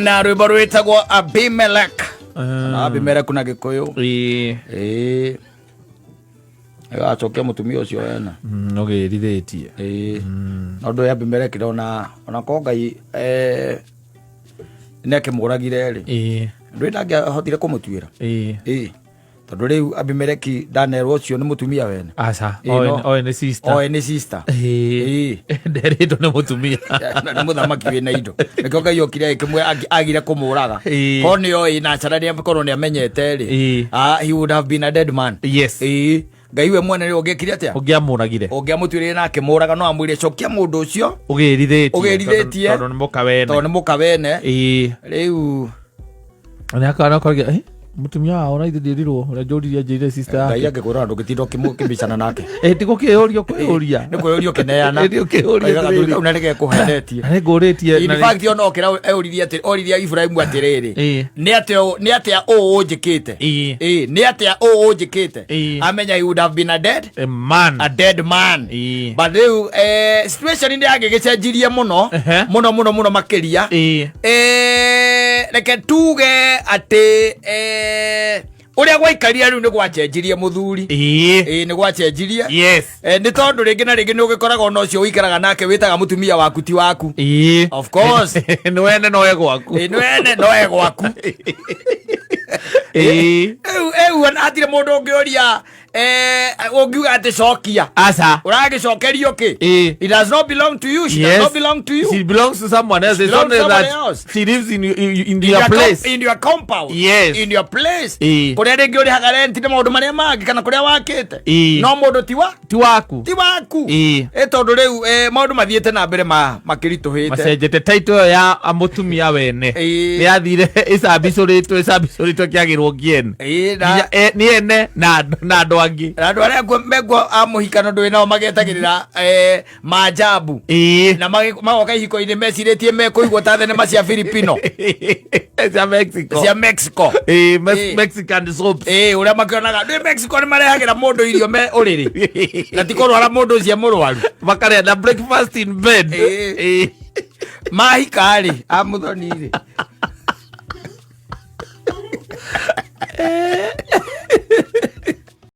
Na rwĩmbo rwĩtagwo Abimelek na Abimelek na Gĩkũyũ. Ĩĩ. Ĩĩ, agacokia mũtumia ũcio wena. Ũgĩrithĩtie. Ĩĩ, no ndũĩ Abimelek ona ko Ngai nĩ akĩmũragire rĩ, ndũĩ ndangĩahotire kũmũtuĩra. Ĩĩ, tondũ rĩu Abimeleki ndanerwo ũcio nĩ mũtumia wene. Aca. Ĩĩ, Oe nĩ sister. Oe nĩ sister. Ĩĩ. Ĩĩ. Nderĩtwo nĩ mũtumia. Na nĩ mũthamaki wĩna indo, nĩkĩo Ngai okire agĩkĩmwe agire kũmũraga. Korwo nĩ oĩ na cara nĩ korwo nĩ amenyete rĩ, ah, he would have been a dead man. Ĩĩ, Ngai we mwene rĩ, ũngĩekire atĩa? Ũngĩamũragire. Ũngĩamũtuĩrĩire na akĩmũraga, no amwĩre cokia mũndũ ũcio Ũgĩrithĩtie. Ũgĩrithĩtie. Tondũ nĩ mũka wene. Tondũ nĩ mũka wene. Rĩu Nĩ akana koria, eh, mũtumia wao na ithe ndĩrirwo ũrĩa njũririe njĩrire sister Ngai yake. angĩkwĩra ndũngĩtinda ũkĩmicana nake. Eh, ti gũkĩũria ũkwĩũria. Nĩ kwĩyũria ũkĩneana. Ĩ, nĩ ũkĩũria Oigaga atĩrĩrĩ. thuri kau na nĩgekũhenetie. Na nĩngũrĩtie In na nĩ- fact ona okĩra eũririe atĩ oririe Ibrahim atĩrĩrĩ, nĩ atĩa nĩ atĩa ũũ ũnjĩkĩte? Ĩ, nĩ atĩa ũũ ũnjĩkĩte? Amenya he would have been a dead A man. A dead man. But rĩu situation nĩ yagĩgĩcenjirie mũno mũno mũno mũno makĩria. Reke tuge atĩ ũrĩa gwaikarire rĩu nĩ gwacenjirie mũthuri. Ĩĩ, nĩ gwacenjirie. Nĩ tondũ rĩngĩ na rĩngĩ nĩ ũgĩkoraga ona ũcio ũikaraga nake wĩtaga mũtumia waku ti waku. Of course. Nĩ wene no e gwaku. Ĩĩ, nĩ wene no e gwaku. Rĩu rĩu hatirĩ mũndũ ũngĩũria ũngiuga atĩ cokia. Aca. Ũragĩcokerio kĩ? It does not belong to you. She does not belong to you. She belongs to someone else. She It's belongs only to somebody that else. she lives in In your place. In your compound. In your place. Kũrĩa rĩngĩ ũrĩhaga rent na maũndũ marĩa mangĩ kana kũrĩa wakĩte. No mũndũ tiwa Ti waku. Ti waku. Ĩĩ. Ĩ, tondũ rĩu maũndũ mathiĩte na mbere makĩritũhĩte. Macenjete title ĩyo ya mũtumia wene. Nĩ yathire ĩcambicũrĩtwo ĩcambicũrĩtwo kĩagĩrwo kĩene. Ĩĩ, Nginya nĩ ene na andũ angĩ. Na andũ arĩa mekuo a mũhikano ndũĩ nao magetagĩrĩra maajabu. Na magoka ihiko-inĩ mecirĩtie mekũigwo ta thenema cia Filipino. Cia Mexico. Cia Mexico. Ĩĩ, Mexican soaps. Ĩĩ, ũrĩa makĩonaga ndĩ Mexico nĩ marehagĩra mũndũ irio me ũrĩrĩ na ti kũrwara mũndũ ũcio mũrwaru. Makarĩa na breakfast in bed. Ĩĩ. Mahika rĩ, a mũthoni rĩ.